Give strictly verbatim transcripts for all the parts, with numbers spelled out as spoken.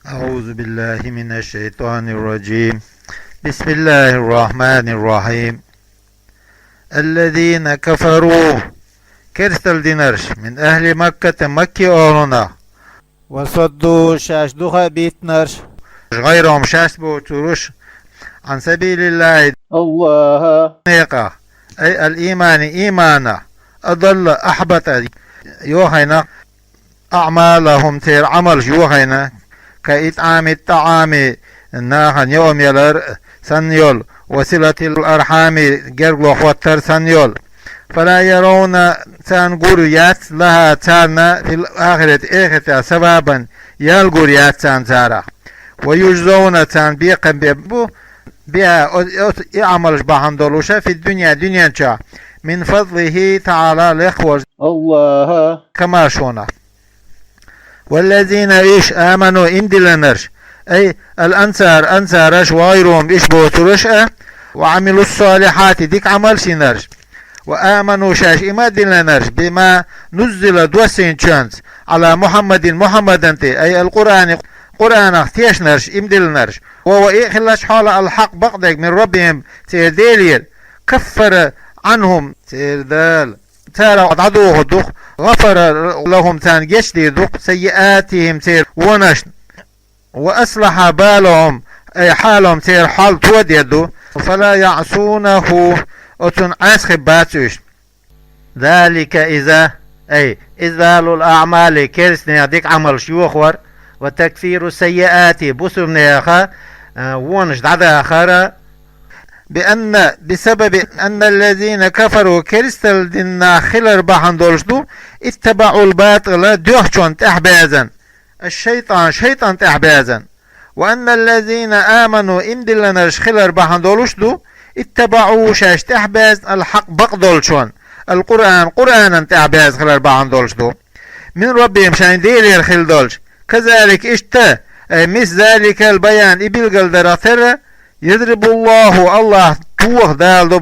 أعوذ بالله من الشيطان الرجيم. بسم الله الرحمن الرحيم. الذين كفروا, керстал динарш, من أهل مكة, Макки охӀлунах, وصدوا, шаьш духа биттинарш, غيرهم, шаьш боцурш, عن سبيل الله, Аллаха некъа, أي الإيمان, имана, أضل, أحبط, йохайна, أعمالهم, церан Ӏамалш йохайна, كإطعام الطعام, нахана йоам ялар санна йолу, وصلة الأرحام, гергарло хӀоттар санна йолу. فلا يرون, царна гур яц, لها, царна, في الآخرة, эхартехь, ثوابا, ял гур яц царна царах. ويجزون, царна бекхам беш бу, بها, о-, оцу и Ӏамалш бахьана долуша, في الدنيا, дуьнен чохь, من فضله تعالى, лекха волчу Аллаха комаьршонах. والذين, уьш, آمنوا, иман диллинарш, أي الأنصار, ансараш, وغيرهم, уьш боцурш а, وعملوا الصالحات, дика Ӏамалш йинарш, وآمنوا, шаьш иман диллинарш, بما نزل, доссийначуьнца, على محمد, Мухьаммадан тӀе, أي القرآن, Къуръанах тешнарш, иман диллинарш, وهو, и хиллачу хьолехь, الحق, бакъдерг, من ربهم, церан Делера, كفر عنهم, церан Дала царах дӀадохур ду-кх, غفر لهم, царна гечдийр ду-кх, سيئاتهم, церан вонашна, وأصلح بالهم, أي حالهم, церан хьал тодер ду, فلا يعصونه, оцунна Ӏеса хир бац уьш. ذلك, иза, أي إزالة الأعمال, керстанех дика Ӏамалш йохор, وتكفير السيئات, бусурнеха, а, вонаш дӀадахар, بأن, بسبب أن الذين كفروا, керстал дина нах хилар бахьана долуш ду, اتبعوا الباطل, доьхначунна тӀаьхьабаьзна, الشيطان, шайтӀанна тӀаьхьабаьзна. وأن الذين آمنوا, иман диллинарш хилар бахьана долуш ду, اتبعوا, шаьш тӀаьхьабаьзна, الحق, бакъдолчунна, القرآن, Къуръанна тӀаьхьабаьзна хилар бахьана долуш ду, من ربهم, шайн Делера хилла долчу. كذلك, иштта, أي مثل ذلك البيان, и билгалдарах терра, يضرب الله, Аллах тоха даладо,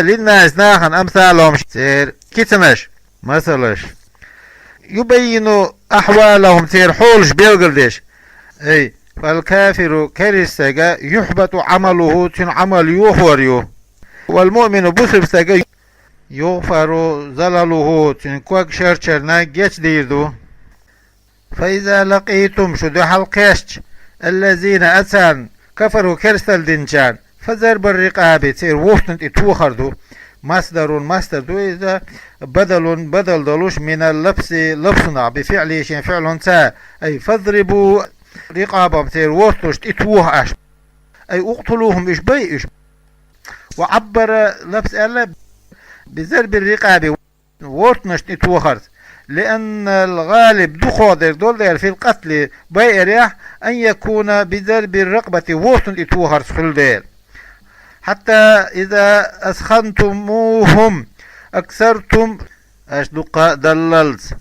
للناس, нахана, أمثالهم, церан кицанаш, масалаш, يبين أحوالهم, церан хьолаш белгалдеш. أي فالكافر, керста стага, يحبط عمله, цуьнан Ӏамал йохор ю. والمؤمن, бусурба стага, يغفر زلله, цуьнан ког шарчарна гечдийр ду. فإذا لقيتم, шу дуьхьал кхаьчча, الذين, царна, كفروا, керстал динчарна, فضرب الرقاب, церан вортана тӀе тохар ду. مصدر, масдар ду иза, بدل, бадал долуш, من اللبس, лабсунах, بفعله, шен фиълунца, أي فاضربوا رقابهم, церан вортанаш тӀе тоха аша. أي اقتلوهم, уьш бай уьш. وعبر, лабс аьлла, بضرب الرقاب, вортанашна тӀе тохарца. لأن الغالب, дукхахдерг долу дела, في القتل, байарехь, أن يكون بضرب الرقبة, вортана тӀе тохарца хуьлу дела. حتى إذا أثخنتموهم أكثرتم, аша дуккха а даллалц,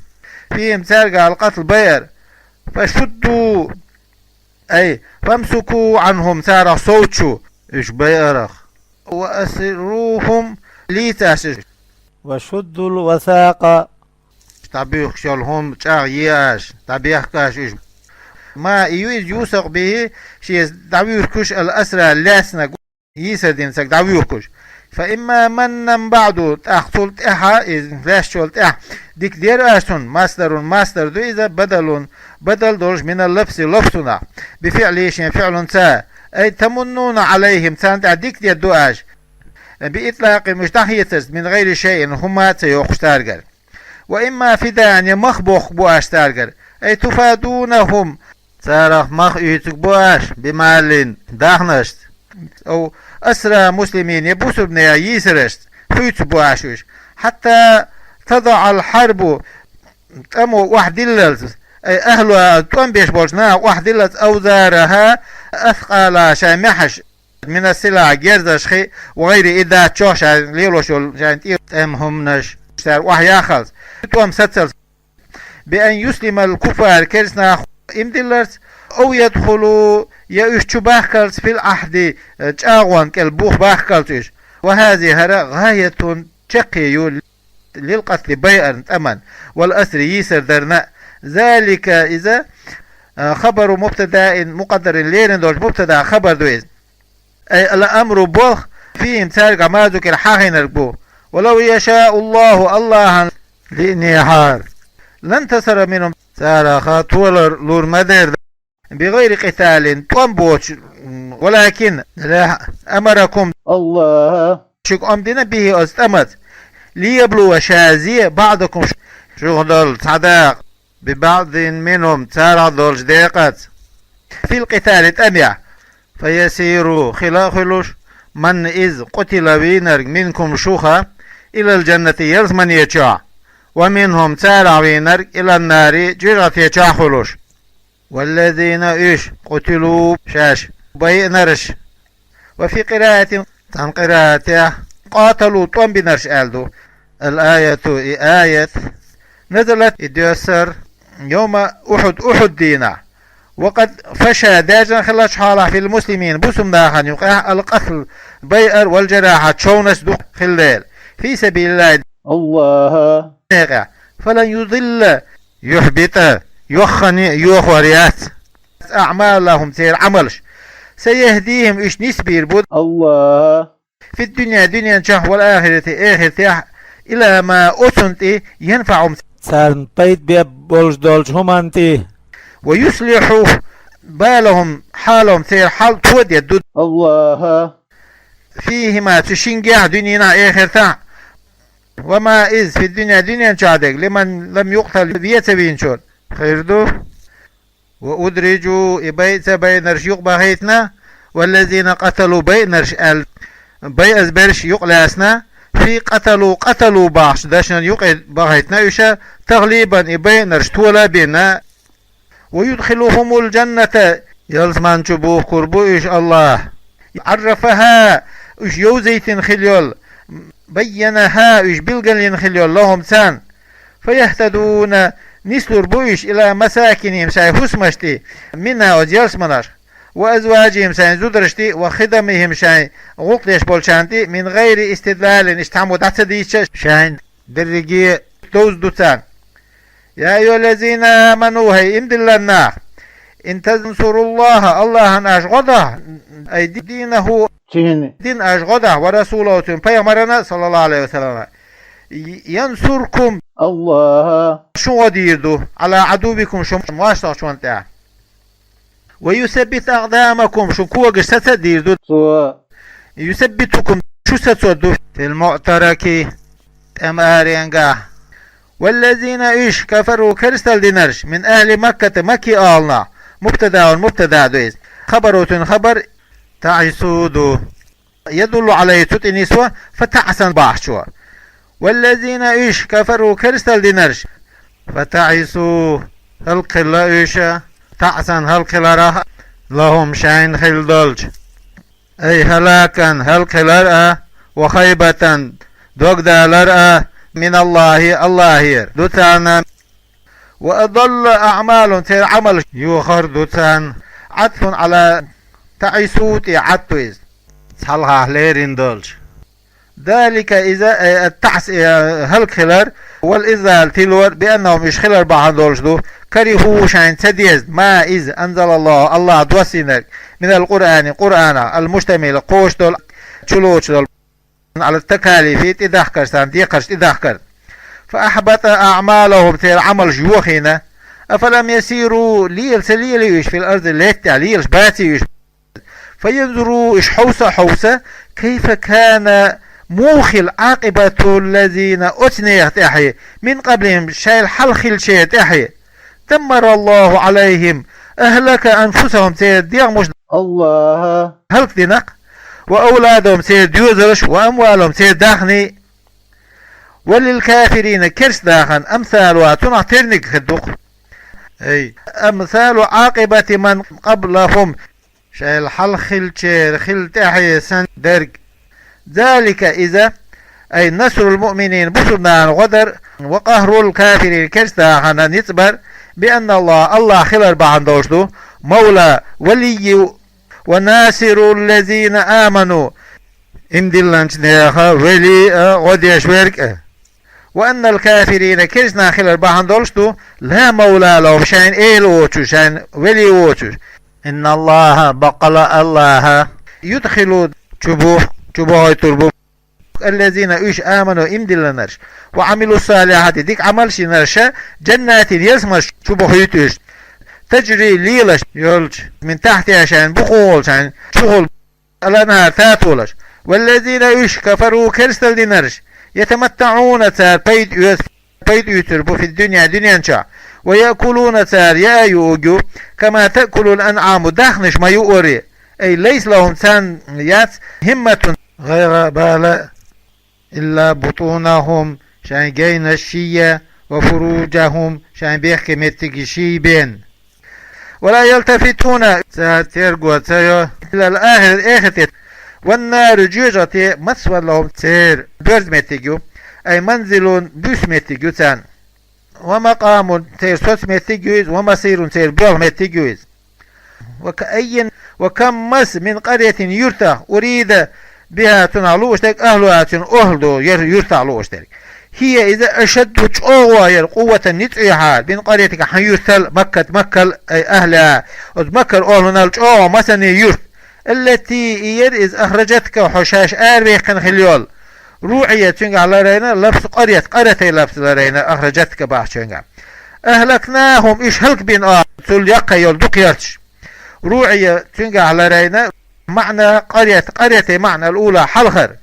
فيهم, цаьргахь, القتل, байар. فشدوا, أي فامسكوا عنهم, царах совцашу уьш байарах. وأسروهم, лийца аша уьш. وشدوا الوثاق, дӀабуьйхуш йолу хӀума чӀагӀъе аша, дӀабехка аша уьш. ما, и ю иза, يوثق به, шеца дӀавуьйхуш, الأسرى, лаьцнарг, йийсар дина стаг дӀавуьйхуш. فإما منا بعد, тӀаккха цул тӀаьхьа, иза лаьцначул тӀаьхьа, дика дер аша цунна, مصدر, масдар ду иза, بدل, бадал долуш, من اللبس, лабсунах, بفعله, шен фиълунца, أي تمنون عليهم, царна тӀехь дика дер ду аша, بإطلاقهم, уьш дӀахецарца, من غير شيء, хӀума а ца йоккхуш цаьргара. وإما فداء, я мах бохку бу аша цаьргара, أي تفادونهم, царах мах уьйцург бу аша, بمال, дахнашца. أو أسرى مسلمين, я бусурбанех йийсарашца, хьуьйцур бу аша уьш. حتى تضع الحرب, тӀамо охьадиллалц, أي أهلها, тӀом беш болчу наха охьадиллалц, أوزارها, أثقالها, шайн маьхьаш, من السلاح, герзашхий, وغيره, и дац чохь шайн лелош йолу шайн тӀе тӀеман хӀуманаш, цара охьаяххалц, тӀом сацалц. بأن يسلم الكفار, керста нах иман дилларца, أو يدخلوا, я уьш чу бахкалц, في العهد, чӀагӀонна кӀел бух бахкалц уьш. وهذه, хӀара, غاية, чаккхе ю, للقتل, байарна, тӀаман, والأسر, йийсар дарна. ذلك, иза, Э, хабару мубтадаин мукъаддарин, лерина долчу мубтада хабар ду иза. Ай, ал-амру болх, фихим цаьрга ма зукира хьахийнарг бу. Ва лав яшаъу Аллаху, Аллахьан лиънехьара, лантасара минхум, цараха толар лур ма дара, бигайри къиталин, тӀом боцуш, валакин, амаракум, Аллаха, шуьга ам дина бихи оцу тӀамаца, лияблува, ша зе, баъдакум, шух долу цхьа дакъа, бибаъдин минхум, царах долчу декъаца, фил къитали, тӀамехь, фаясиру, хила а хуьлуш, ман, иза, къутила, вийнарг, минкум, шуха, илал джаннати, ялсамане чохь, ва минхум, царах вийнарг, илан нари, жижигӀате чохь хуьлуш. Валлазина, уьш, къутилу, шаьш, байинарш. Ва фи къираатин, цхьана къираатехь, къаталу, тӀом бинарш аьлла ду. Ал-аяту, и аят, назалат, и доьссар, йома Ухьуд, Ухьуд дийнахь. Ва къад фаша, даьржина хиллачу хьолахь, фил муслимин, бусулба нахана юкъахь, ал-къатл, байар, вал-жарахьат, човнаш дукха хилла дела, фи сабилиллахи, Аллаха, некъехь. Фалан юдилла, юхьбита, йоххане а йохор яц, аъмалахум, церан Ӏамалш. Саяхдихим, уьш нисбийр бу, Аллаха, фид-дунья, дуьнен чохь, вал-ахирати, эхартехь, ила ма, оцунна тӀе, янфаъухум, царна пайда беш болуш долчу хӀуманна тӀе. Ва юслихьу балахум, хьалахум, церан хьал тоде ду, Аллаха, фихима, цу шингехь, дуьненахь, эхартахь. Ва ма, иза, фид-дунья, дуьнен чохь дерг, лиман лам юкътал, вен ца вийначунна хир ду. Ва удриджу, и байа ца байинарш юкъабахийтина, валлазина къаталу, байинарш аьлла, байазберш юкъалаьцна, фи къаталу, къаталу бахча дашнан юкъе бахийтина уьш, тагълибан, и байинарш тола а бина. Ва юдхилухумул джанната, ялсаман чу бухкур бу уьш Аллаха. Ӏаррафаха, уьш йовзийтина хила йолу, байянаха, уьш билгалйина хила йолу, лахум, царна. Фаяхтадуна, нислур бу уьш, ила масакинихим, шайн хӀусамаш тӀе, минха, оцу ялсаманаш, ва азваджихим, шайн зударш тӀе, ва хидамихим, шайн гӀуллакх деш болчарна тӀе, мин гӀайри истидлалин, иштта хьамо дӀа ца дийцча, шайн дерриге довза ду царна. Я айюхаллазина аману, хӀай иман диллина нах, ин тансуруллаха, Аллахьан аша гӀо дахь, ай, динаху, цуьнан дин аша гӀо дахь, ва расулаху, цуьнан пайхамарана, саллаллаху Ӏалайхи ва саллама, янсуркум, Аллаха, шун гӀо дийр ду, Ӏала Ӏадувикум, шун мостагӀчунна тӀехь. Ва юсаббит акъдамакум, шун когаш саца а дийр ду Цо. Юсаббитукум, шу сацо ду, фил муътараки, тӀеман аренгахь. Валлазина, уьш, кафару, керстал динарш, мин ахьли Макката, Макки ахьлунах, мубтадаун, мубтада ду иза. Хабару, цуьнан хабар, таӀису ду. Ядуллу Ӏалайхи, цу тӀе нисво, фатаӀсан бахчо. Валлазина, уьш, кафару, керстал динарш, фатаӀису, хӀаллакьхилла уьш, таӀсан, хӀаллакьхиларах, лахум, шайна хилла долчу. Ай хӀалакан, хӀаллакьхилар а, ва хайбатан, догдалар а, миналлахи, Аллахера ду царна. Ва адалла аъмалахум, церан Ӏамалш йохар ду царна. Ӏатфун Ӏала таӀису тӀе Ӏатф ду иза, цхьалхахь лерина долчу. Далика иза, э, ат-таӀс, э, хӀаллакьхилар, вал излал, тилор, бианнахум, уьш хилар бахьана долуш ду, кариху, шайна ца дезна, ма иза, анзалаллаху, Аллаха доссийнарг, минал Къуръани, Къуръанах, ал-муштамил, кхочуш долу, чулоцуш долу, Ӏала такалифи, тӀедахкар, царна декхарш тӀедахкар. Фа ахьбата аъмалахум, церан Ӏамалш йохийна. Афалам ясиру, лела ца лелий уьш, фил арзи, лаьтта тӀехь лелаш баций уьш? Фаянзуру, уьш хьовса а хьовса, кайфа кана, муха хилла, Ӏакъибатул лазина, оцу нехан тӀаьхье, мин къаблихим, шайл хьалха хиллачеран тӀаьхье. Даммараллаху Ӏалайхим, ахӀлака анфусахум, церан дегӀмаш Аллаха хӀаллакдина-кх, ва авладахум, церан доьзалш, ва амвалахум, церан даьхни. Ва лил кафирина, керста нахана, амсалуха, цунах терниг хир ду-кх. Ай, амсалу Ӏакъибати ман къаблахум, шайл хьалха хиллачеран хилла тӀаьхье санна дерг. Залика иза, ай насрул муъминин, бусулба нахана гӀо дар, ва къахӀрул кафирин, керста нахана ницкъ бар, бианналлаха, Аллах хилар бахьана долуш ду, мавла, валиййу, ва насирул лазина аману, иман диллинчу нехан вели а, гӀо деш верг а. وأن الكافرين, керстанаш хилар бахьана долуш ду, لا مولى لهم, шайн эла воцуш, шайн вели воцуш. إن الله, баккъала АллахӀа, يدخل, чу бу, чу бохуьйтур бу, الذين, уьш, آمنوا, иман диллинарш, وعملوا الصالحات, дика Ӏамалш йинарш, جنات, ялсаманаш чу бохуьйту уьш, تجري, лелаш йолчу, من تحتها, шайн букъо волчу, шайн чухула, الأنهار, татолаш. والذين, уьш, كفروا, керсталла динарш, يتمتعون, цара пайда оьцу, пайда оьцур бу, في الدنيا, дуьнен чохь, ويأكلون, цара яа юург ю, كما تأكل الأنعام, дахнаш ма юури, أي ليس لهم, царна яц, همة, гӀайгӀа, бала, إلا بطونهم, шайн гайнаш ший, وفروجهم, шайн бехке меттиг ший бен. ولا يلتفتون, цара терго ца йо, إلى الآخرة, эхарте, والنار, жоьжахати, مثوى لهم, церан боьрза меттиг ю, أي منزل, буьйса меттиг ю царна, ومقام, церан соцу меттиг ю иза, ومصير, церан боьлху меттиг ю иза. وكأين, وكم, маса, من قرية, юьртах, أريد بها, цунах лууш дерг, أهلها, цуьнан охӀла ду, яра юьртах лууш дерг, هي, иза, أشد, чӀогӀа яра, قوة, ницкъ яхьара, من قريتك, хьан юьртал, Маккат, Маккал, أي أهلها, оцу Маккара охӀланал чӀогӀа масане юьрт, التي, и яра иза, أخرجتك, хьо шаьш араваьккхина хилла йолу, روعي, цуьнгахь ларайна, لفظ قرية, къаретан лафз ларайна, أخرجتك бахчуьнгахь. أهلكناهم, уьш хӀаллакбина, а, цул яккхий йолу дукха ярташ. روعي, цуьнгахь ларайна, маьӀна قرية, къаретан маьӀна, الأولى, хьалхара.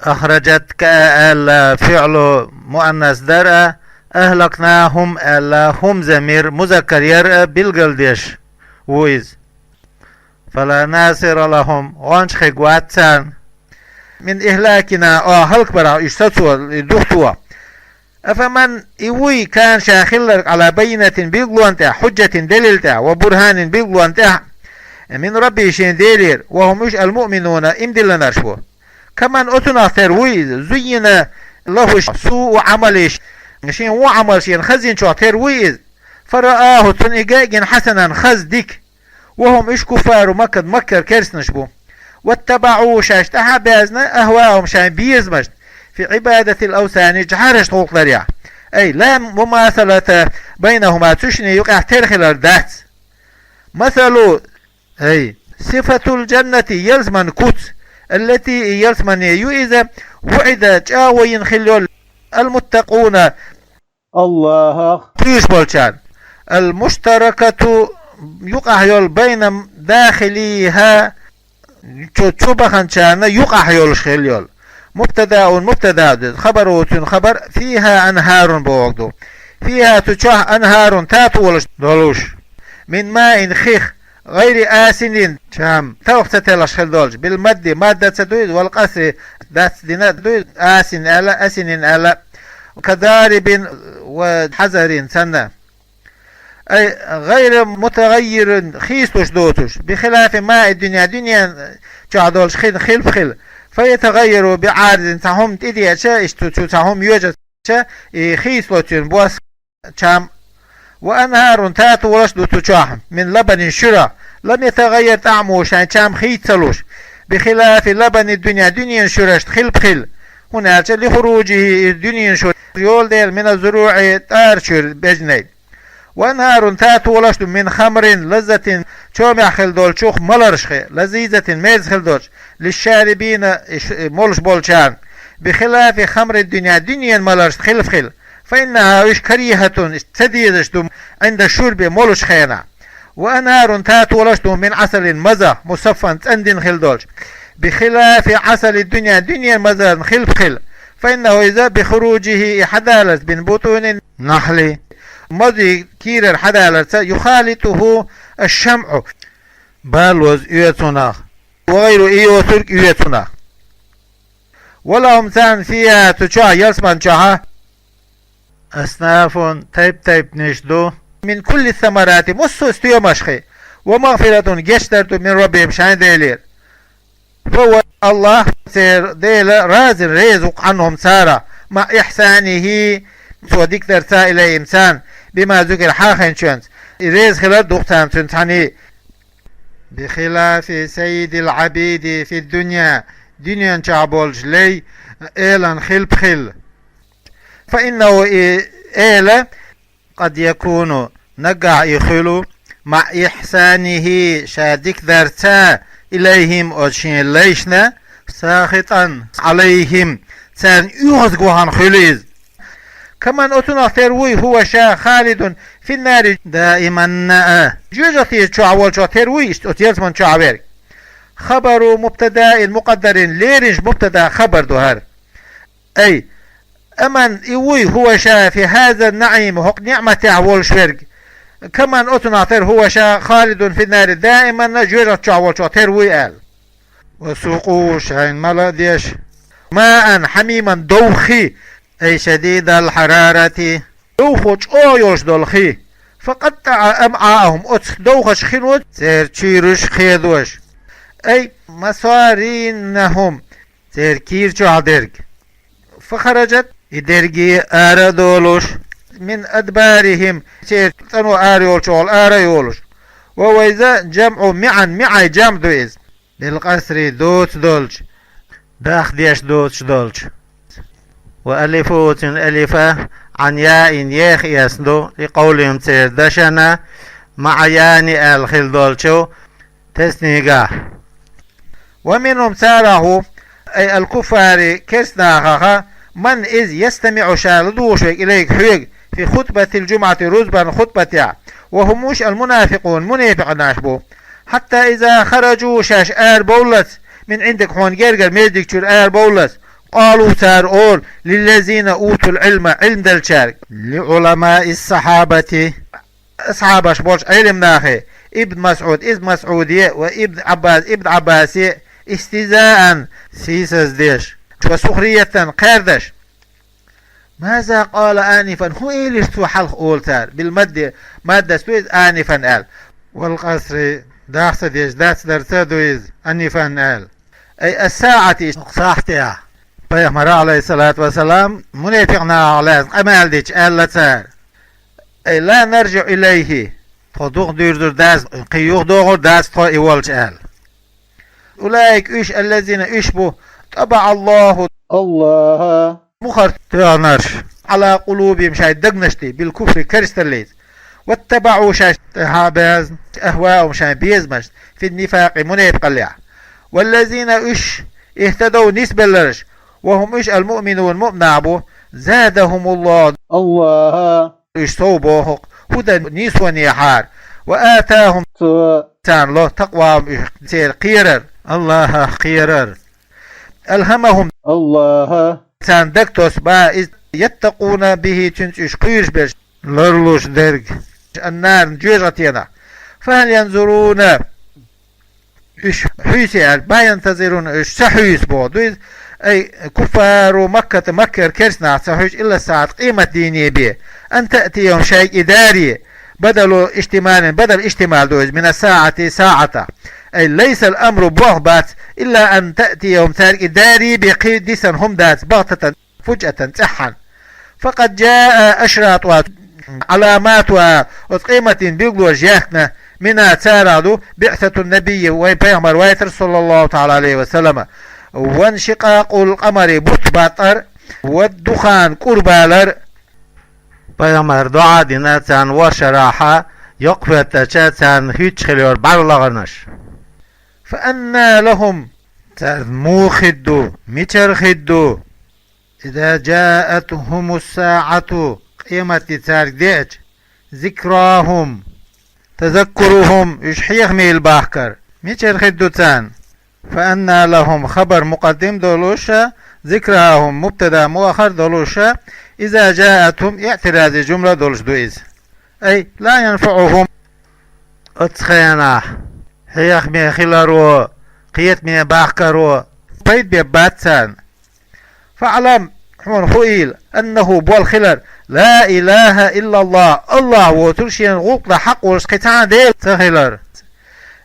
أخرجتك аьлла фиӀлу муаннас дара, أهلكناهم аьлла хӀумза мир музаккар яра, билгалдеш ву иза. فلا ناصر لهم, гӀонча хиг вац царна. من إهلاكنا, а, хӀаллакбарах уьш сацо, и духто. أفمن, и вуй, كان, ша хилларг, على بينة, билгалонна тӀехь, حجة, делил тӀехь, وبرهان, билгалонна тӀехь, من ربه, шен Делера, وهم, уьш, المؤمنون, иман диллинарш бу. كمن, оцунах тера вуй иза, زين له سوء عمله, шен вон Ӏамал шена хазйинчух тера вуй иза. فرآه, цунна и гина, حسنا, хаза, дика. وهم, уьш, كفار مكة, Маккара керстанаш бу. واتبعوا, шаьш тӀаьхьа а баьзна, أهواءهم, шайн безамашна, في عبادة الأوثان, жӀарашна гӀуллакх дарехь. أي لا مماثلة بينهما, цу шинна юкъахь тера хилар дац. مثل, أي صفة الجنة, ялсаман куц, التي, и ялсамане ю иза, وعد, чӀагӀо йина хилла йолу, المتقون, АллахӀах туьйсуш болчарна. المشتركة, юкъахь йолу, بين داخليها, цу, цу баханчарна юкъахь йолуш хилла йолу. مبتدأ, мубтада ду иза, خبره, цуьнан хабар, فيها أنهار бохург ду. فيها, цу чохь, أنهار, татолаш долуш, من ماء, хих, غير آسن, чам, талха ца теллаш хилла долчу, بالمد, мадда ца ду иза, والقصر, дац дина ду иза, آسن аьлла, أسن аьлла, كضارب وحذر санна. أي غير متغير, хийцалуш доцуш, بخلاف ماء الدنيا, дуьнен чохь долчу хин хилпа хила, فيتغير بعارض, цхьа хӀума тӀедеача, иштта цу цхьа хӀума йоьжача, и хийцало цуьнан бос, чам. وأنهار, татолаш ду цу чохь, من لبن, шуьрах, لم يتغير طعمه, шайн чам хийца ца луш, بخلاف لبن الدنيا, дуьненан шуьрашна хилпа хила, хӀунда аьлча, لخروجه, иза дуьненан шура йолу дела, من الضروع, тӀара чуьра бежнай. وأنهار, татолаш ду, من خمر لذة, чомехь хила долчух маларш хи, لذيذة, мерза хила долчу, للشاربين, и ш-, и молуш болчарна, بخلاف خمر الدنيا, дуьненан маларшна хилпа хила, فإنها, уьш, كريهة, ца дезаш ду, عند الشرب, молучу хенахь. وأنهار, татолаш ду, من عسل, мазах, مصفى, цӀандина хила долчу, بخلاف عسل الدنيا, дуьненан мазарна хилпа хила, فإنه, иза, بخروجه, и хьадаларца, من بطون النخل, мозийн кийрара хьадаларца, يخالطه الشمع, балоза оьцу нах, وغيره, и йоцург оьцу нах. ولهم, царна, فيها, цу чохь, ялсаман чохь, أصناف, тайп-тайпанаш ду, من كل الثمرات, массо а стоьмаш хи, ومغفرة, гечдар ду, من ربهم, шайн Делера. فهو, АллахӀ, церан Дела, راض, реза ву, عنهم, царах, مع إحسانه, цо дика дарца, إليهم, царна, بما ذكر, хьахийначуьнца, и реза хилар ду-кх царна цуьнан цхьаьний. بخلاف سيد العبيد في الدنيا, дуьнен чохь болчу лайн элан хилпа хила. فإنه, и эла, قد يكون, наггахь и хуьлу, مع إحسانه, ша дика дарца, إليهم, оцу шен лайшна, ساخطا عليهم, царна оьгӀазга вахана хуьлу иза. كمن, оцунах тера вуй, هو, ша, خالد في النار دائما, жоьжахати чохь волчух тера вуй, иштта оцу ялсаман чохь верг. خبر مبتدأ مقدر, леринчу мубтада хабар ду хӀара. أي, أمن, и вуй, هو, ша, في هذا النعيم, хӀокху ниӀматехь волуш верг. كمن, оцунах тера, هو, ша, خالد في النار دائما, жоьжахати чохь волчух тера вуй аьлла. وسقوا, шайна мала а деш, ماء حميما, дов хи, أي شديد الحرارة, довхо чӀогӀа йолуш долу хи. فقطع أمعاءهم, оцу довхачу хино церан чуьйраш кхедош. أي مصارينهم, церан кийра чохь дерг. فخرجت, и дерриге ара а долуш, من أدبارهم, церан цӀано ара йолчохь ара а йолуш. وهو, иза, جمع معا, معа, جمع ду иза. بالقصر, доца долчу, дахдеш доцуш долчу. وألفوا, цуьнан алифа, عن ياء, ех эцна ду, لقولهم, церан дашна, معيان аьлла хилла долчу, теснигахь. ومنهم, царах ву, أي الكفار, керстанахах, من, иза, يستمع, ша ладугӀуш верг, إليك, хьоьга, في خطبة الجمعة, рузбан хутбатехь. وهم, уьш, المنافقون, мунепикънаш бу. حتى إذا خرجوا, шаьш ара бовллалц, من عندك, хьуна гергара маьждиг чуьра ара бовллалц, قالوا, цара олу, للذين أوتوا العلم, Ӏилма деллачаьрга, لعلماء الصحابة, асхьабаш болчу Ӏелам нахе, ابن مسعود, Ибн Масъуде, وابن عباس, Ибн Ӏаббасе, استهزاء, сийсаз деш, وسخرية, кхаьрдаш. ماذا قال آنفا, хӀун элира цо хьалха олу цара, بالمد, маддас ду иза, آنفا аьлла. والقصر, дахса деш, дац дарца ду иза, أنفا аьлла. أي الساعة, сахьтехь. Пайхамара, عليه الصلاة والسلام, мунепикъ нахах лаьцна къамел дича аьлла цара: أي لا نرجع إليه, тхо дукха дуьйрзур дац, кхин юха догӀур дац тхо и волчу аьлла. أولئك, уьш, الذين, уьш бу, طبع الله, АллахӀа мухӀар тоьхнарш, على قلوبهم, шайн дагнаш тӀе, بالكفر, керсталлица, واتبعوا, шаьш тӀаьхьа безна, أهواءهم, шайн безамаш, في النفاق, мунепикъаллехь. والذين, уьш, اهتدوا, нисбелларш, وهم, уьш, المؤمنون, муъминаш бу, زادهم الله, АллахӀа уьш сов боху-кх, هدى, нийсонехьара, وآتاهم, цо царна ло, تقواهم, уьш, церан кхерар, АллахӀах кхерар. ألهمهم, АллахӀа царна дагтосу, ما, иза, يتقون به, цуьнца уьш кхоьруш берш, ларлуш дерг, النار, жоьжахатенах. فهل ينظرون, уьш хьийсий аьлла, ما ينتظرون, уьш ца хьийса боху ду иза, أي كفار مكة, Маккара керстанаш ца хьийса, إلا الساعة, къематдийне бен, أن تأتيهم, шайга и даре, بدل احتمال, بدل احتمال ду иза, من الساعة, сахьтах. أي ليس الأمر, болх бац, إلا أن تأتيهم, цаьрга и даре бен кхин дисина хӀума дац, بغتة, فجأة, цӀеххьана. فقد جاء أشراطها, علاماتها, оцу къематдийнан билгалонаш яьхкина, منها, царах ду, بعثة النبي, вайн пайхамар вайтар, صلى الله تعالى عليه وسلم, وانشقاق القمر, бутт баттар, والدخان, кӀур балар. Пайхамара доӀа а дина, царна ворхӀ шарахь, йоккхахӀоьттича, царна хӀуьттуш хилла йолу бӀарлагӀанаш. فأنى لهم, царна муха хир ду, мичара хир ду? إذا جاءتهم الساعة, къематди цаьрга деача, ذكراهم, تذكرهم, уьш хьехамийла бахкар, мичара хир ду царна? فأنى لهم, хабар мукъаддим долуша, ذكراهم, мубтада муаххар долуша, إذا جاءتهم, иътирази жумла долуш ду иза. أي لا ينفعهم, оцу хенахь хьехаме хиларо, кхетаме бахкаро пайда беш бац царна. فاعلم, хьуна хуийла, أنه, болх хилар, لا إله إلا الله, АллахӀ воцург шена гӀуллакх дан хьакъ волуш кхин цхьа а Дела ца хилар.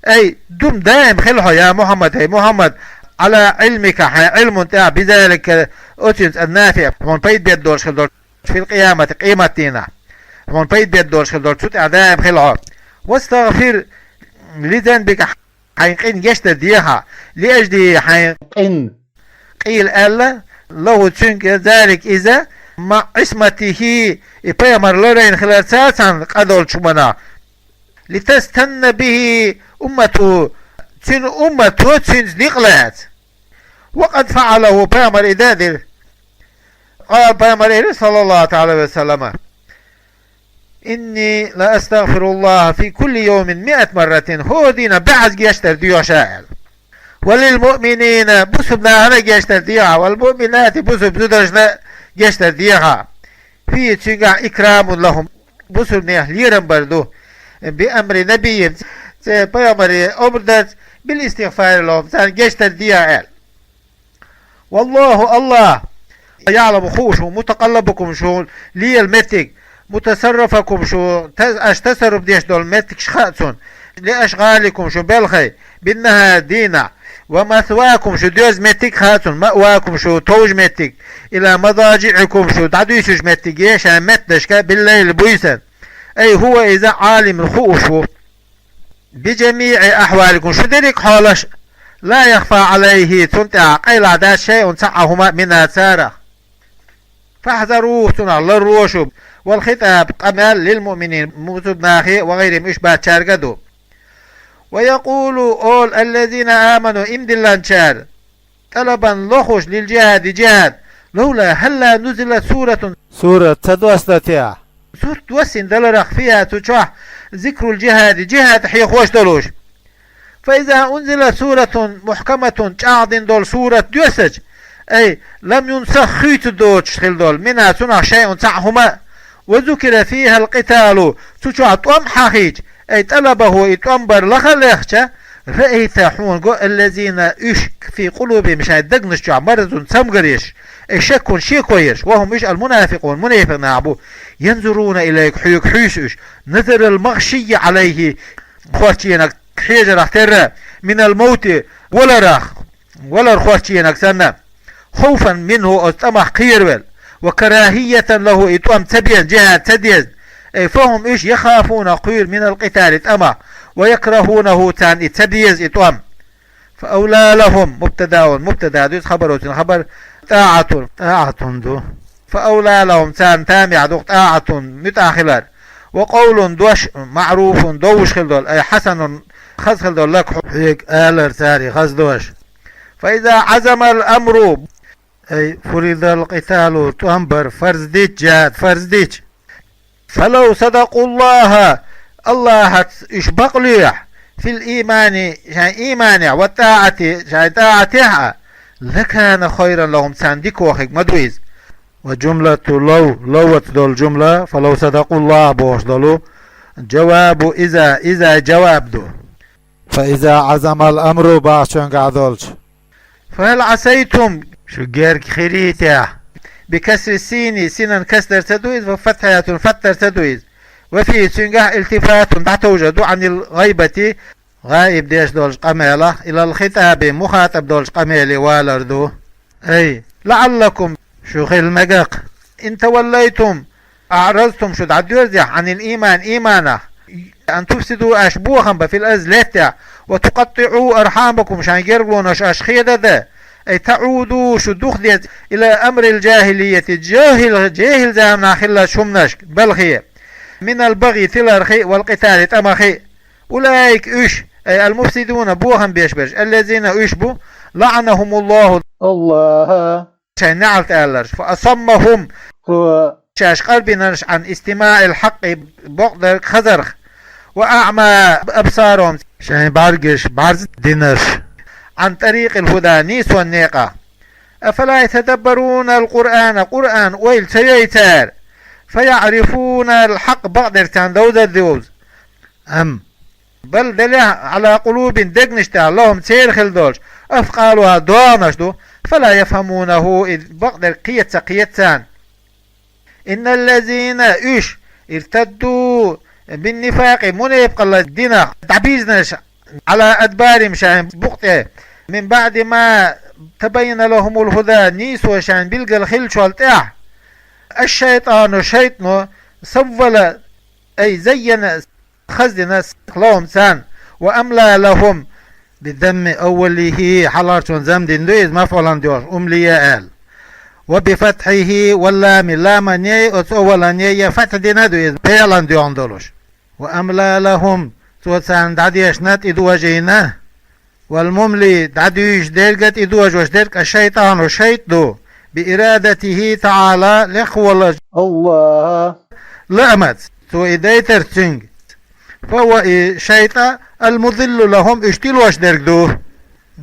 أي, дум даим хила хьо, я Мухьаммад, хӀей Мухьаммад, على علمك, хьайн Ӏилмун тӀехь, بذلك, оцуьнца, النافع, хьуна пайда беш долуш хила долу, في القيامة, къематдийнахь, хьуна пайда беш долуш хила долу, цу тӀехь даим хила хьо. واستغفر لذنبك, хьайн къин гечдар дехьа, لأجله, хьайн къин, къийла аьлла, له, цуьнга, ذلك, иза, مع عصمته, и пайхамар ларайна хиларца царна къа долчу хӀуманах, لتستن به أمته, цуьнан уммато цуьнца некъ лаьцна. وقد فعله, пайхамар и дан а дира. قال, пайхамар элира, صلى الله تعالى وسلم: إني لأستغفر الله في كل يوم مائة مرة, хӀора дийнахь бӀозза гечдар доьху ша аьлла. وللمؤمنين, бусулба нахана а гечдар дехьа, والمؤمنات, бусулба зударшна а гечдар дехьа. فيه, цуьнгахь, إكرام لهم, бусулба нехан лерам бар ду, بأمر نبيهم, церан пайхамаран омра дарца, بالاستغفار لهم, царна гечдар дехьа аьлла. والله, АллахӀ, يعلم, хууш ву, متقلبكم, шун лела меттиг, ومتصرفكم, шун та-, аша тасарруф деш долу меттигаш хаьа цунна, لأشغالكم, шун белхий, بالنهار, дийнахь, ومثواكم, шун доьзна меттиг хаьа цунна, مأواكم, шун товжа меттиг, إلى مضاجعكم, шун дӀадуьйсучу меттиге, шайн меттанашка, بالليل, буьйсанна. أي هو, иза, عالم, хууш ву, بجميع أحوالكم, шун дерриг а хьолаш, لا يخفى عليه, цунна тӀехь къайлаха дац, شيء, цхьа а хӀума, منها, царах. فاحذروه, цунах ларро шу. والخطاب, къамел, للمؤمنين, бусулба нахе, وغيرهم, уьш бацчаьрга а ду. ويقول, олу, الذين آمنوا, ийман диллинчара, طلبا, лохуш, للجهاد, жихӀад, لولا, هلا نزلت سورة, сурат ца доссадо те, сурат доссийна даларах, فيها, цу чохь, ذكر الجهاد, жихӀад хьехош долуш. فإذا أنزلت سورة محكمة, чӀагӀдина долу сурат доьссича, أي لم ينسخ, хуьйцур доцуш хилла долу, منها, цунах, شيء, цхьа а хӀума, وذكر فيها القتال, цу чохь тӀом хьахийча, أي طلبه, и тӀом бар лаха а лехча, رأيت, хьуна го, الذين, уьш, في قلوبهم, шайн дегнаш чохь, مرض, цамгарш, أي شك, шеко ерш, وهم, уьш, المنافقون, мунепикъ нах бу, ينظرون إليك, хьоьга хьуьйсу уьш, نظر المغشي عليه, хорчениг хьежарах терра, من الموت, валарах, валар хорчениг санна, خوفا منه, оцу тӀамах кхеравелла, وكراهية له, и тӀом ца безна, жихӀад ца дезна, أي فهم, уьш, يخافون, кхоьру, من القتال, тӀамах, ويكرهونه, царна и ца беза и тӀом. فأولى لهم, مبتدأ, мубтада ду иза, хабар, оцун хабар, طاعة, طاعة ду. فأولى لهم, царна тамехь ду طاعة, муьтӀахь хилар. وقول, дош, معروف, довзаш хилла долу, أي حسن, хаза хилла долу, لك, хьоьга алар цара и хаза дош. فإذا عزم الأمر, أي فرض القتال, тӀом бар фарз дича, жихӀад фарз дича. فلو صدقوا الله, АллахӀаца уьш бакълуьйхьа, في الإيمان, шайн ийманехь, والطاعة, шайн тӀаӀатехь а, لكان خيرا لهم, царна дика хир ма ду иза. وجملة لو, لو-ца долу жумла, فلو صدقوا الله бохуш долу, جواب إذا, إذا-й жаваб ду. فإذا عزم الأمر бохучуьнгахь долчу. فهل عسيتم, шу герга хирий те? بكسر السين, синан касдар ца ду иза, وفتحها, фатхьдар ца ду иза. وفيه, цуьнгахь, التفات, дӀатовжар ду, عن الغيبة, гӀаиб деш долчу къамелах, إلى الخطاب, мухатӀаб долчу къамеле валар ду. أي لعلكم, шу хила мегар-кх. إن توليتم, أعرضتم, шу дӀадоьрзехь, عن الإيمان, ийманах, أن تفسدوا, аша бохам бан, في الأرض, лаьттахь, وتقطعوا أرحامكم, шайн гергарлонаш аша хедан дан, أي تعودوا, шу духадеза, إلى أمر الجاهلية, жехӀил, жехӀил заманахь хиллачу хӀуманашка, балхе, من البغي, тилархи, والقتال, тӀамахи. أولئك, уьш, أي المفسدون, бохам беш берш, الذين, уьш бу, لعنهم الله, АллахӀа шайн неӀалт аьлларш, فأصمهم, цо шаьш къарбинарш, عن استماع الحق, бакъдерг хазарх, وأعمى أبصارهم, шайн бӀаьргаш бӀарздинарш, عن طريق الهدى, нийсонан некъах. أفلا يتدبرون القرآن, Къуръан ойла ца йой цара? فيعرفون الحق, бакъдерг царна довзар довза. أم بل, делахь, على قلوب, дегнаш тӀехь, لهم, церан хилла долуш, أقفالها, догӀанаш ду, فلا يفهمونه, и бакъдерг кхета ца кхета царна. إن الذين, уьш, ارتدوا بالنفاق, мунепикъалла динах дӀабийзинарш, على أدبارهم, шайн букъа тӀе, من بعد ما تبين لهم الهدى, нийсо шайн билггал хиллачул тӀаьхьа, الشيطان, шайтӀано, سول, أي زين, хаздина, لهم, царна, وأملى لهم, بضم أوله, хьалхарчун зам дина ду иза, مفعولا, доьхуш, أملي аьлла. وبفتحه واللام, ламанеи оцу оваланеи я фатхьа дина ду иза, пелан доьгӀна долуш. وأملى لهم, цо царна дӀадешна тӀедожийна. والمملي, дӀадуьйшуш дерг а, тӀедожош дерг а الشيطان, шайтӀа ду, بإرادته تعالى, лекха волчу АллахӀан лаамца цо и дайтар цуьнга. فهو, и шайтӀа, المضل لهم, уьш тилош дерг ду.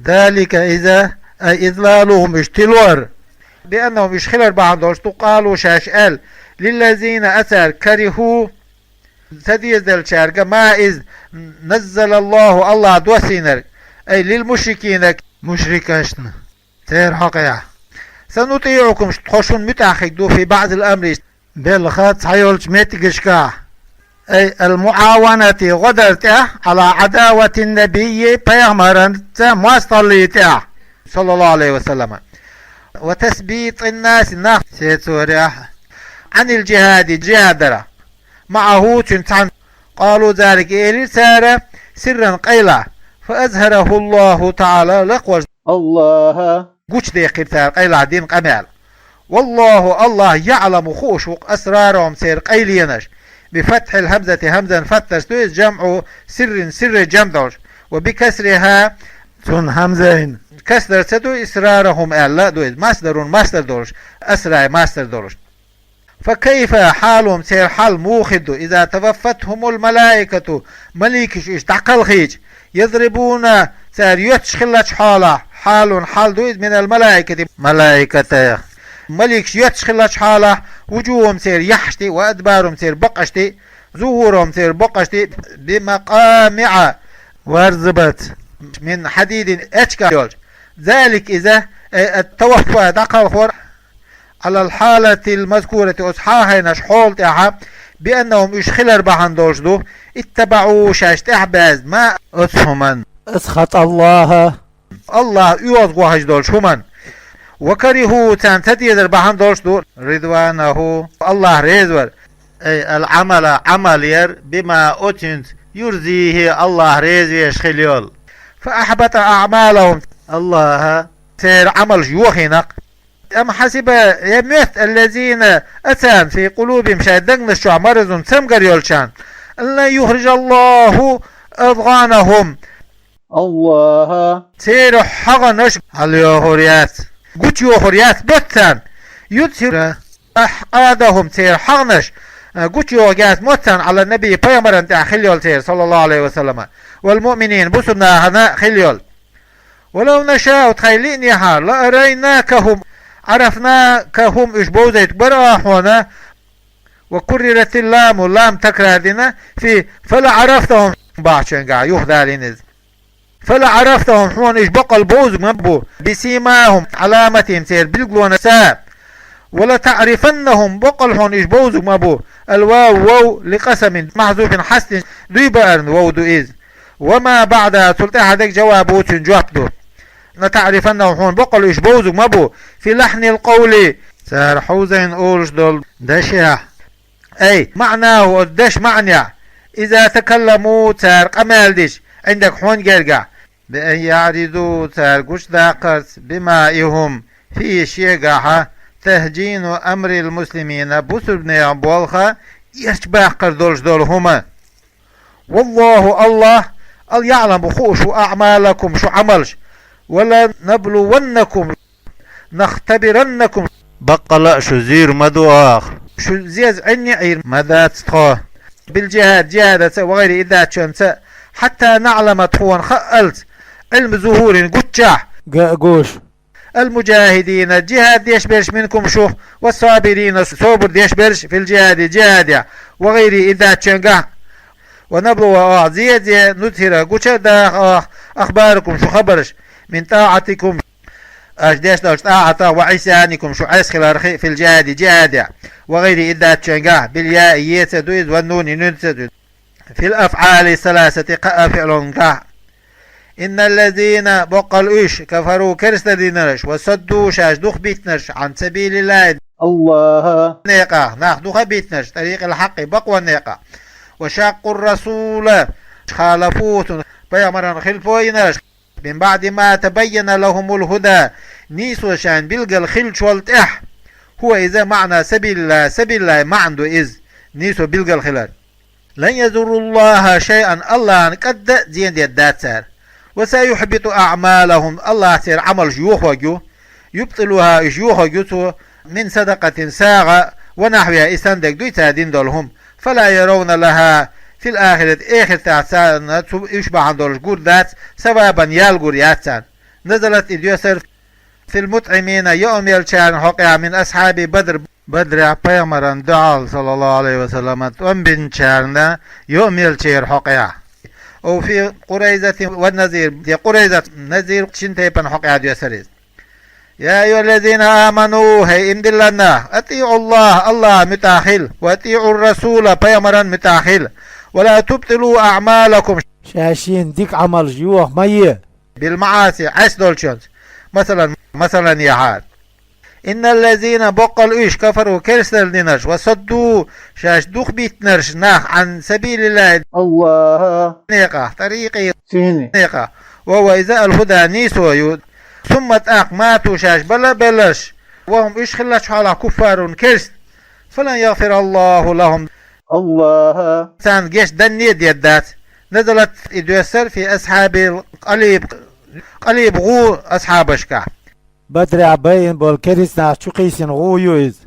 ذلك, иза, أي إضلالهم, уьш тилор. بأنهم, уьш хилар бахьана долуш ду, قالوا, шаьш аьлла, للذين, цаьрга, كرهوا, ца дезаделлачаьрга, ما, иза, نزل الله, АллахӀа доссийнарг, أي للمشركين, мушрикашна, церан хьокъехь. سنطيعكم, тхо шуна муьтӀахь хир ду, في بعض الأمر, белхан цхьайолчу меттигашкахь, أي المعاونة, гӀо дар тӀехь, على عداوة النبي, пайхамарца мостагӀаллин тӀехь, صلى الله عليه وسلم, وتثبيط الناس, нах сецорехь, عن الجهاد, жихӀад дарехь, معه, цуьнца цхьаьна. قالوا ذلك, элира цара, سرا, къайлахь. فأظهره الله تعالى, лекхачу АллахӀа гучудаьккхира цара къайлахь дина къамел. والله, АллахӀ, يعلم, хууш ву-кх, أسرارهم, церан къайленаш. بفتح الهمزة, хӀамзан фатхьаш ду иза, جمع سر, сирра жамӀ долуш. وبكسرها, цунна хӀамзина касра ца ду, إسرارهم аьлла а ду иза, مصدر, масдар долуш, أسرى, масдар долуш. فكيف حالهم, церан хьал муха хир ду, إذا توفتهم الملائكة, маликаш уьш дӀакхалхийча, يضربون, цара йоьттуш хиллачу хьолахь, حال, хьал ду иза, من الملائكة, маликех. Маликаш йоьттуш хиллачу хьолахь, وجوههم, церан яххьашна, وأدبارهم, церан бакъашна, ظهورهم, церан бакъашна, بمقامع, варзбац, من حديد, эчках йолчу. ذلك, иза, أي التوفي, дӀакхалхор, على الحالة المذكورة, оцу хьахийнарш хьолан тӀехь, بأنهم, уьш хилар бахьана долуш ду, اتبعوا, шаьш тӀаьхьабаьзна, ما, оцу хӀуманна, أسخط الله, АллахӀ оьгӀазвахьаш долчу хӀуманна. وكرهوا, царна ца дезар бахьана долуш ду, رضوانه, АллахӀ реза вар. أي العمل, Ӏамал яр, بما, оцуьнца, يرضيه, АллахӀ реза веш хила йолу. فأحبط أعمالهم, АллахӀа церан Ӏамалш йохийна-кх. أم حسب, я моьтту, الذين, царна, في قلوبهم, шайн дегнаш чохь, مرض, цамгар йолчарна, أن لن يخرج الله أضغانهم, АллахӀа церан хьагӀанаш хьалайохур яц, гучуйохур яц моьтту царна. يظهر أحقادهم, церан хьагӀанаш, а, гучуйохур яц моьтту царна, على النبي, пайхамарна тӀехь хила йолу церан, صلى الله عليه وسلم, والمؤمنين, бусурнахана хила йолу. ولو نشاء, тхайн лиънехьара, لأريناكهم, عرفناكهم, уьш бовзуьйтур бара ахьа хьуна, وكررت اللام, лам такрар дина, في فلعرفتهم бахьчуьнгахь юхадалийна иза. فلعرفتهم, хьуна уьш баккъалла бовзуьйтур ма бу, بسيماهم, علامتهم, церан билгалонашца. ولتعرفنهم, баккъалла хьуна уьш бовзуьйтур ма бу, الواو, вов, لقسم, محذوف, хьастина, дуй баарна вов ду иза. وما بعدها, цул тӀаьхьа дерг жаваб ву, цуьнан жоп ду. لتعرفنهم, хьуна баккъалла уьш бовзуьйтур ма бу, في لحن القول, цара хьовзийна олуш долу дешехь. أي معناه, оцу дешан маьӀнехь, إذا تكلموا, цара къамел дича, عندك, хьуна гергахь, بأن يعرضوا, цара гучудаккхарца, بما هم فيه, шегахь, تهجين أمر المسلمين, бусурнехан болх эрчбаккхар долуш долу хӀума. والله, АллахӀ, ал-, يعلم, хууш ву, أعمالكم, шун Ӏамалш. ولنبلونكم, نختبرنكم, баккъалла а шу зийр ма ду оха. Шу зеза Ӏинне а Ӏийр ма дац тхо. بالجهاد, жихӀадаца, وغيره, и даьччонца, حتى نعلم, тхуна хаалц, علم ظهور, гуччахь, ган а гуш, المجاهدين, жихӀад деш берш, منكم, шух, والصابرين, собар деш берш, في الجهاد, жихӀадехь, وغيره, и даьччоьнгахь. ونبلو, оха зе а зе, نظهر, гуча а даха оха, أخباركم, шун хабарш, من طاعتكم, аша деш долчу тӀаӀатах, وعصيانكم, шун Ӏеса хиларх, في الجهاد, жихӀадехь, وغيره, и даьччоьнгахь, بالياء, еца ду иза, والنون, нуьнца ду. في الأفعال الثلاثة, кхаа фиълунгахь. إن الذين, боккъал уьш, كفروا, керста динарш, وصدوا, шаьш духабиттинарш, عن سبيل الله, АллахӀан некъах, нах духабиттинарш, طريق الحق, бакъонан некъах, وشاقوا الرسول, خالفوه, пайхамаран хилаф йинарш, من بعد ما تبين لهم الهدى, нийсо шайна билггал хиллачул тӀаьхьа. هو иза маӀна сабилилла, сабилиллахӀи маӀна ду иза, нийсо билгал хилар. لن يضروا الله شيئا, АллахӀан кӀадда а зен дергдац цара. وسيحبط أعمالهم, АллахӀ церан Ӏамалш йохорг ю, يبطلها, уьш йохорг ю цо, من صدقة, сагӀа, ونحوها, и санна дерг дуй цара дина долу хӀума, فلا يرون لها في الآخرة, эхартахь царна цу уьш бахьана долуш гур дац, ثوابا, ял гур яц царна. نزلت, и доьссар, في المطعمين, йоӀ меллачарна хьокъехь, من أصحاب بدر, Бадрехь пайхамарна дуьхьал, саллаллахӀу Ӏалайхи ва саллама, тӀом бинчарна йоӀ меллачеран хьокъехь. أو في قريظة والنضير, те Къурайзат, Назир шин тайпана хьокъехь доьссар иза. يا أيها الذين آمنوا, хӀей иман диллина нах, أطيعوا الله, АллахӀан муьтӀахь хила, وأطيعوا الرسول, пайхамаран муьтӀахь хила, ولا تبطلوا أعمالكم, шаьш шена дика Ӏамалш йоха ма е, بالمعاصي, Ӏеса долчуьнца, масалан, масалан, яхьара. إن الذين, боккъал уьш, كفروا, керстанал динарш, وصدوا, шаьш духбиттинарш нах, عن سبيل الله, АллахӀан некъах, طريق, цуьнан некъах, وهو, иза, الهدى, нийсо ю, ثم, тӀаккха, ماتوا, шаьш бала а белларш, وهم, уьш хиллачу хьолахь, كفار, керста, فلن يغفر الله لهم, АллахӀа царна гечдан а дергдац. نزلت, и доьссар, في أصحاب القليب, Къалиб гӀу асхьабашкахь. Бадрехь байина болу керстанаш чу кхийсина гӀу ю иза.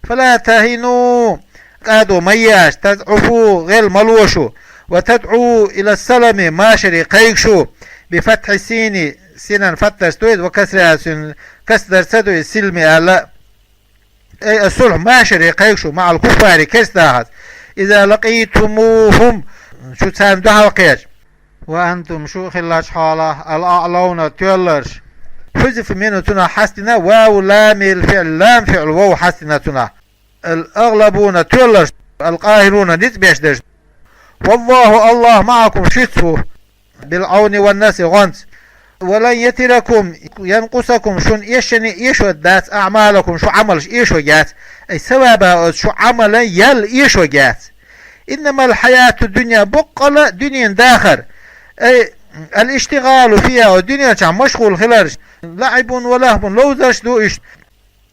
فلا تهنوا, кӀадо ма еш, تضعفوا, гӀел ма ло шу, وتدعوا إلى السلم, машаре кхайкха шу, بفتح السين, синан фатхьаш ду иза, وكسرها, син касдар ца ду иза, سلم аьлла. أي الصلح, машаре кхайкха шу, مع الكفار, керстанашца, إذا لقيتموهم, шу царна дуьхьал кхеча. وأنتم, шу хиллачу хьолахь, الأعلون, тоьлларш. حذف منه, цунах хьастина واو لام الفعل, лам фиӀл вов хьастина цунах. الأغلبون, тоьлларш, القاهرون, ницкъ беш дерш. والله, АллахӀ, معكم, шуьца ву, بالعون والنصر, гӀонца. ولن يتركم, ينقصكم, шуна эшшане эшо дац, أعمالكم, шун Ӏамалш эшо яц. أي ثوابها, оцу шун Ӏамалан ял эшо яц. إنما الحياة الدنيا, боккъала дуьненан дахар. أي الاشتغال فيها, оцу дуьнен чохь машгӀул хиларш, لعب ولهو, ловзарш ду уьш.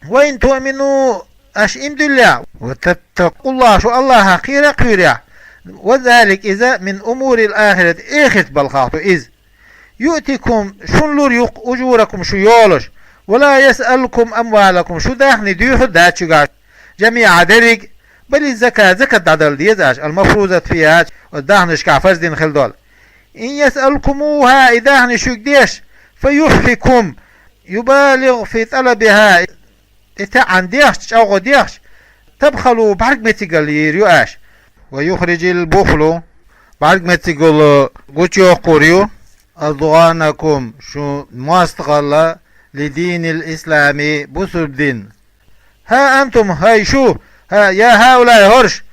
وإن تؤمنوا, аша иман диллехь, وتتقوا الله, шу АллахӀах кхера а кхоьрехь, وذلك, иза, من أمور الآخرة, эхартан балхах ду иза. يؤتكم, шуна лур ю-кх, أجوركم, шун йолаш, ولا يسألكم أموالكم, шун даьхни дуьйхьа а дац шуьгахь, جميعا, дерриг а, بل الزكاة, закат дӀадала деза аша, المفروضة فيها, оцу даьхнашкахь фарз дина хилла долу. إن يسألكموها, и даьхни шуьга деш, فيحفكم, يبالغ في طلبها, и таьӀна дехча, чӀагӀо дехча, تبخلوا, бӀаьрг мецигалла йийр ю аша. ويخرج البخل, бӀаьрг мецигалла гучуйоккхур ю, أضغانكم, шун мостагӀалла, لدين الإسلام, бусурба дин. ها أنتم, хӀай шу, ха, يا هؤلاء, хӀорш,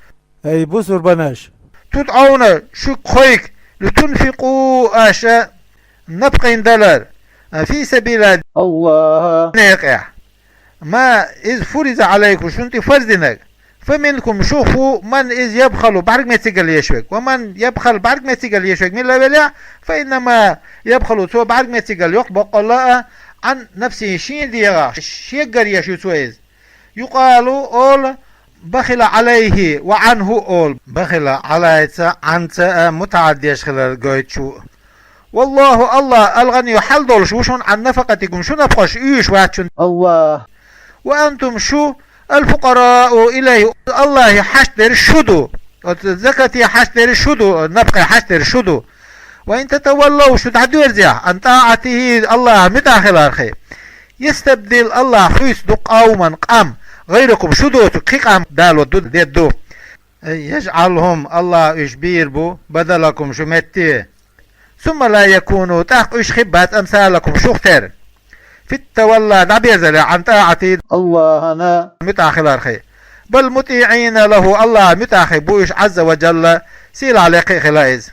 ХӀей, бусурбанаш! تدعون, шуьга кхойку, لتنفقوا, аша напкъина далар, في سبيل الله, АллахӀан некъехь. ما, иза, فرض عليكم, шуна тӀе фарз динарг. فمنكم, шух ву, من, иза, يبخل, бӀаьрг мецигалла еш верг. ومن يبخل, бӀаьрг мецигалла еш верг мила велахь, فإنما يبخل, цо бӀаьрг мецигалла йо-кх боккъалла а, عن نفسه, шен дегӀах, шегара еш ю цо иза. يقال, олу, بخل عليه وعنه, олу, بخل عليها-ца, عنها-ца а мутаӀадди деш хилар гойтуш ву. والله, АллахӀ, الغني, хьал долуш ву шуна, عن نفقتكم, шун напкъаш оьшуш вац шуна АллахӀ. وأنتم, шу, الفقراء إليه, АллахӀе хьаштдерш шу ду. Оцу закате хьаштдерш шу ду, напкъе хьаштдерш шу ду. وإن تتولوا, шу дӀадоьрзехь, عن طاعته, АллахӀан муьтӀахь хиларх, يستبدل, АллахӀа хуьйцу ду, قوما, къам, غيركم, шу доцург кхин къам Дала дерг ду. يجعلهم, АллахӀа уьш бийр бу, بدلكم, шун метте. ثم لا يكونوا, тӀаккха уьш хир бац, أمثالكم, шух тера. في التولي, дӀаберзалехь, عن طاعته, АллахӀан муьтӀахь хиларх. بل مطيعين له, АллахӀан муьтӀахь бу уьш, عز وجل, сийлахь лекха а хилла иза.